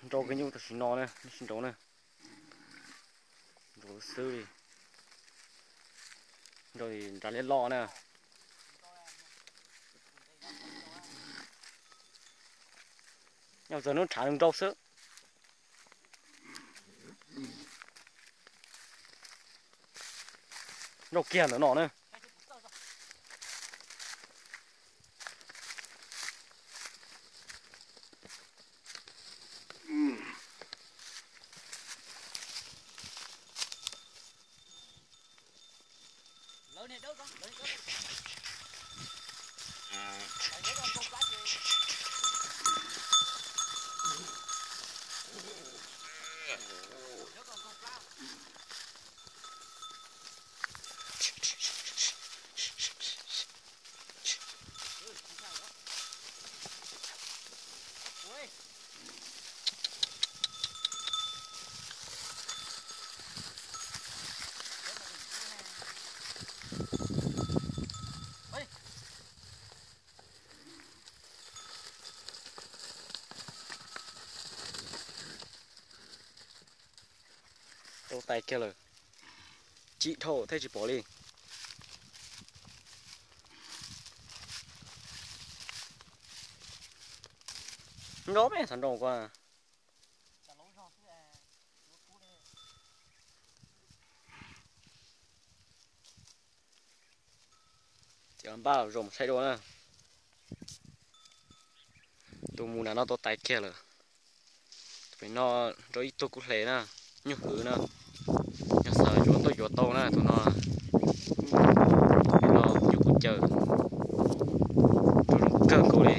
Nrau kiag nyuj tam sim no na, nyob sib nraud na. Nrau xwb li. Nrau nrad liab loj na. Nyob txog hnub tshav nrau xwb. Nrau kiag ntawm no na. Tau tais kiag lawm. Tsim dhau thiaj tsis pom li. Nrau me xav nrau ko. Ces npaj los zoo mus saib dua na. Tus mus nram no tau tais kiag lawm. Pem no nrau ib tug kuj hle na, nyuj hwv na. Yog xav yuav tuaj yuav tau na tus no. Pem no nyuj kuj cawm, nrau zoo kawg nkaus li.